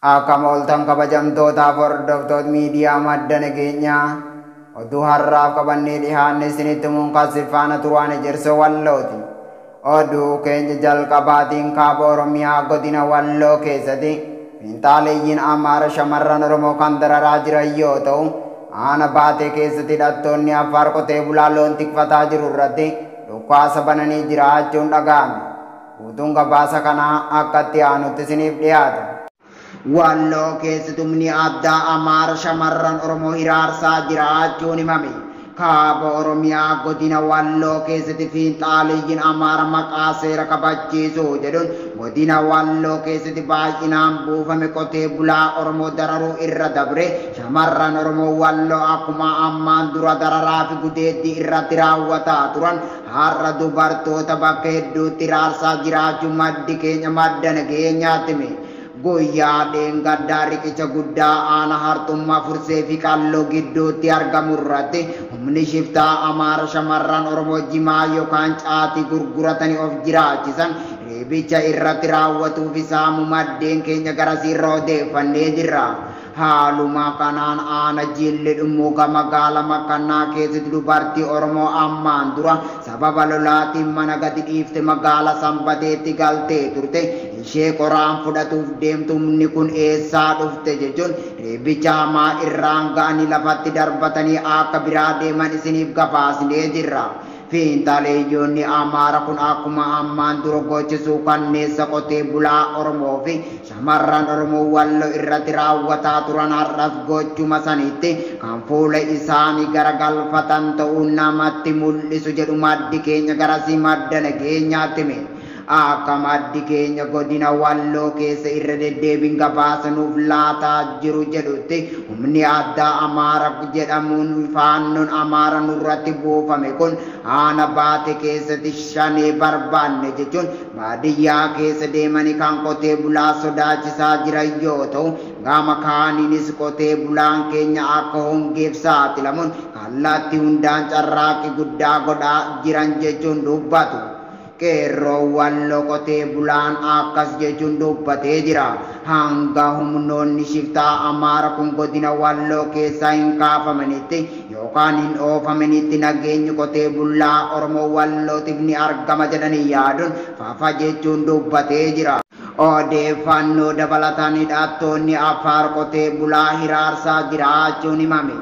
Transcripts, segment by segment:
Akka mooltan kabajamtootaaf hordoftoota miidiyaa madda nageenyaa oduu har'aaf qabannee dhiyaanne isinitti himuun kan faana turaan Ejersoo Wallooti. Oduu keenya jalqabaatiin kaaba Oromiyaa godina Walloo keessatti fiinxaaleeyyiin Amaara shamarran Oromoo kan dararaa jiran yoo ta'u, aana Baatee keessatti hidhattoonni Affaar qotee bulaa loon tikfataa jiru irratti dhukaasa bananii jiraachuun dhaga'ame. Guutuun gabaasa kanaa akka itti aanutti isiniif dhiyaata. Walloo keessatti humni addaa Amaara shamarran Oromoo hiraarsaa jiraachuun himame. Kaaba Oromiyaa godina Walloo keessatti fiinxaaleeyyiin Amaara maqaa seera kabachiisuu jedhuun godina Walloo keessatti baay'inaan buufame qotee bulaa Oromoo dararuu irra dabre shamarran Oromoo Walloo akkuma ammaan dura dararaa fi gudeeddii irratti raawwataa turan har'a dubartoota bakka hedduutti hiraarsaa jiraachuu maddi keenya madda nageenyaatti hime. Guyyaa dheengaddaa riqicha guddaa aana Harxummaa Fursee fi Qalloo gidduutti argamu irratti humni shiftaa Amaara shamarran Oromoo jimaa yookaan caatii gurguratanii of jiraachisan reebicha irratti raawwatuuf saamu maddeen keenya garasiirra odeeffannee jirra. Haaluma kanaan aana Jilli Dhummuuga magaala Makannaa keessatti dubartii Oromoo ammaan dura sababa lolaatiin mana gadi dhiifte magaala Sanbateetti galtee turte ishee qoraan fudhatuuf deemtu humni kun eessaa dhufte jechuun reebicha hamaa irraan ga'anii lafatti darbatanii akka biraa deeman isiniif gabaasnee jirra. Fiinxaleeyyoonni Amaara kun akkuma ammaan dura gochisuu kanneessa qotee bulaa Oromoo fi shamarran Oromoo Walloo irratti raawwataa turan har'as gochuma sanitti kan fuula isaanii garagalfatan ta'uu namatti mul'isu jedhu maddi keenya garasii madda nageenyaatti hime. Akka maddi keenya godina Walloo keessa irra deddeebiin gabaasa nuuf laataa jiru jedhutti humni addaa Amaara jedhamuun faannoon Amaara nurratti buufame kun aana Baate keessatti shanee barbaanne jechuun baadiyyaa keessa deemanii kan qotee bulaa sodaachisaa jiran yoo ta'u, gama kaaniinis qotee bulaan keenya akka hongeef saaxilamuun kallattii hundaan carraaqqii guddaa godhaa jiran jechuun dubbatu. Qeerroo Walloo qotee bulaan akkas jechuun dubbatee jira. Hanga humnoonni shiftaa Amaara kun godina Walloo keessaa hin kaafamanitti yookaan hin oofamanitti nageenyi qotee bulaa Oromoo Wallootiif ni argama jedhanii yaaduun fafa jechuun dubbatee jira. Odeeffannoo dabalataan hidhattoonni Affaar qotee bulaa hiraarsaa jiraachuun himame.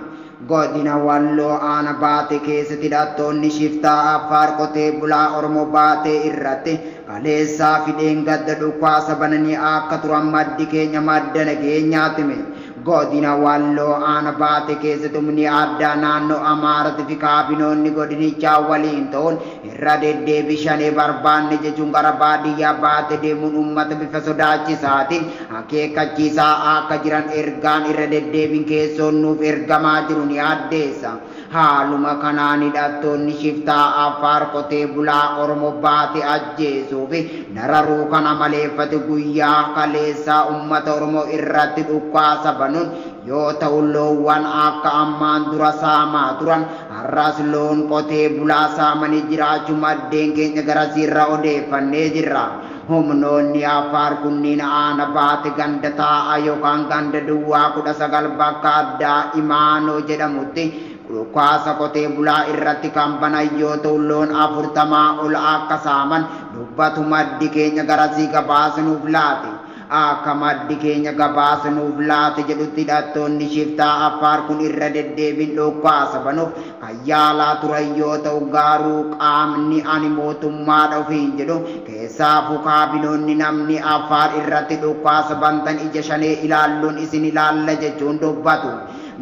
Godina Walloo aana Baatee keessatti hidhattoonni shiftaa Affaar qotee bulaa Oromoo Baatee irratti kaleessaa fi dheengadda dhukaasa bananii akka turan maddi keenya madda nageenyaatti hime. Godina Walloo aana Baatee keessatti humni addaa naannoo Amaaratti fi kaabinoonni godinichaa waliin ta'uun irra deddeebii shanee barbaanne jechuun gara baadiyyaa Baatee deemuun uummata bifa sodaachisaatiin akeekkachiisaa akka jiran ergaan irra deddeebiin keessoon nuuf ergamaa jiru ni addeessa. Haaluma kanaan hidhattoonni shiftaa Affaar qotee bulaa Oromoo Baatee ajjeesuu fi dararuu kana maleeffate guyyaa kaleessaa uummata Oromoo irratti dhukaasa banuun yoo ta'u loowwan akka ammaan dura saamaa turan har'as loon qotee bulaa saamanii jiraachuu maddeen keenya garasiirra odeeffannee jirra. Humnoonni Affaar kunniin aana Baate ganda taa'a yookaan ganda duwwaa 19 bakka addaa Imaanoo jedhamutti dhukaasa qotee bulaa irratti kan banan yoo ta'u loon 40 ol akka saaman dubbatu maddi keenya garasii gabaasnuuf laate. Akka maddi keenya gabaasnuuf laate jedhutti hidhattoonni shiftaa Affaar kun irra deddeebiin dhukaasa banuuf kan yaalaa turan yoo ta'u garuu qaamni ani mootummaadha ofiin jedhu keessaafuu kaabinoonni namni Affaar irratti dhukaasa bantan ija shanee ilaalluun isin ilaalla jechuun dubbatu.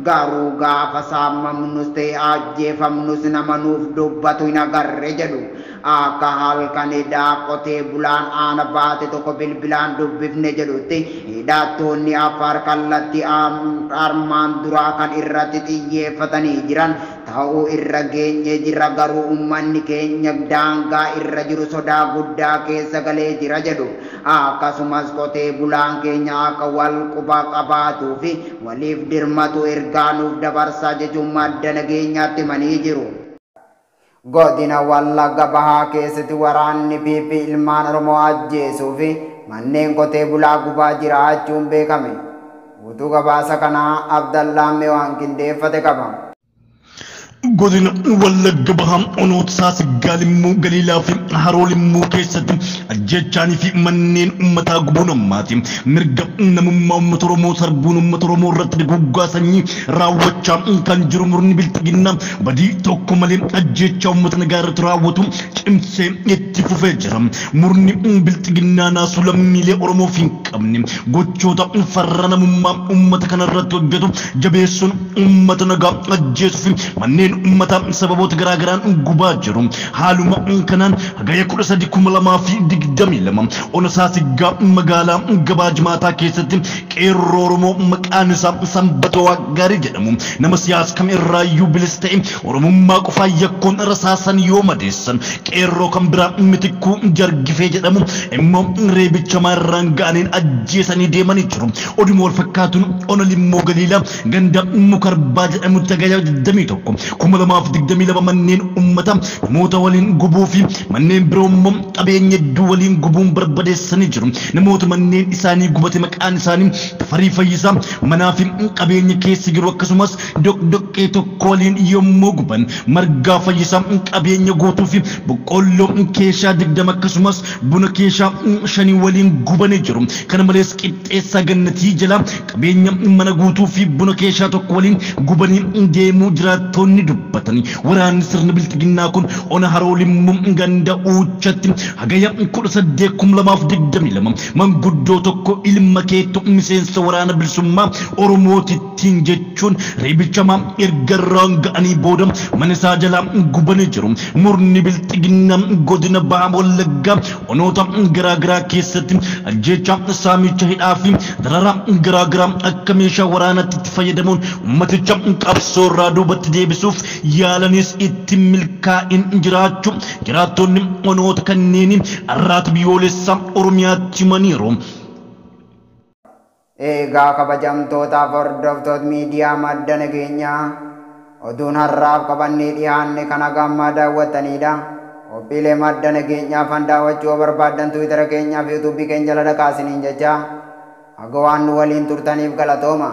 Garuu gaafa saamamnus ta'e ajjeefamnus nama nuuf dubbatu hin agarre jedhu. Akka halkan hidhaa qotee bulaan aana Baate tokko bilbilaan dubbifne jedhutti hidhattoonni Affaar kallattii armaan duraa kan irratti xiyyeeffatanii jiran ta'uu irra geenye jira garuu uummanni keenya daangaa irra jiru sodaa guddaa keessa galee jira jedhu. Akkasumas qotee bulaan keenya akka wal quba qabaatuu fi waliif dirmatu ergaa nuuf dabarsaa jechuun madda nageenyaatti himanii jiru. Godina Wallagga Bahaa keessatti waraanni PP ilmaan Oromoo ajjeesuu fi manneen qotee bulaa gubaa jiraachuun beekame. Guutuu gabaasa kanaa Abdallaan waan qindeeffate qaba. Godina Wallagga Bahaa onoota Saasiggaa Limmuu Galiilaa fi Haroo Limmuu keessatti ajjeechaanii fi manneen uummataa gubuun ammaati. Mirga namummaa uummata Oromoo sarbuun uummata Oromoo irratti duguuggaa sanyii raawwachaa kan jiru murni bilxiginnaa badii tokko malee ajjeechaa uummata nagaa irratti raawwatu cimsee itti fufee jira. Murni bilxiginnaa naasuu lammiilee Oromoof hin qabne gochoota farra namummaa uummata kana irratti hojjetu jabeessuun uummata nagaa ajjeesuu fi manneen uummata sababoota garaagaraan gubaa jiru. Haaluma kanaan hagaya 13/2022 ona Saasiggaa magaalaa gabaa jimaataa keessatti qeerroo Oromoo maqaan isaa Sanbatoo Waggaarii jedhamu nama siyaasa kam irraayyuu bilisa ta'e Oromummaa qofaa yakkoon rasaasan yoo madeessan, qeerroo kan biraa Mitikkuu Jargifee jedhamu immoo reebicha irraan ga'aniin ajjeesanii deemanii jiru. Oduma wal fakkaatuun ona Limmoo Galiilaa ganda Mukarbaa jedhamutti hagaya 21/2022 manneen uummata namoota waliin gubuu fi manneen biroo immoo qabeenya hedduu waliin gubuun barbadeessanii jiru. Namoota manneen isaanii gubate maqaan isaanii Tafarii Fayyisaa manaa fi qabeenya keessa jiru akkasumas doqdoqqee tokko waliin yommuu guban, Margaa Fayyisaa qabeenya guutuu fi boqqoolloo keeshaa 20 akkasumas buna keeshaa 5 waliin gubanii jiru. Kana malees Qixxeessaa Gannatii jalaa qabeenya mana guutuu fi buna keeshaa tokko waliin gubanii deemuu jiraattonni dubbatanii. Waraanni sirna bilxiginnaa kun ona Haroo Limmuu ganda Uuchatti hagaya 18/2022 manguddoo tokko ilma keettu miseensa waraana bilisummaa Oromootittiin jechuun reebichamaa erga irraan ga'anii booda mana isaa jalaa gubanii jiru. Murni bilxiginnaa godina Baha Wallaggaa onoota garaagaraa keessatti ajjeechaa, saamicha, hidhaa fi dararaa garaagaraa akka meeshaa waraanaatti itti fayyadamuun ummaticha qabsoo irraa duubatti deebisuuf yaalanis itti milkaa'in jiraachuu jiraattonni onoota kanneen Arraata Biyyoolessaa Oromiyaatti himaniiru. Egaa kabajamtootaaf hordoftoota miidiyaa madda nageenyaa, oduun har'aaf qabannee dhiyaanne kana gammaa daawwattanidha. Qophiilee madda nageenyaa fan daawwachuu yoo barbaaddan Tiwiitara keenyaa fi Yuutuubii keenya jala dhaqaa isiniin jecha, haga waan nu waliin turtaniif galatooma.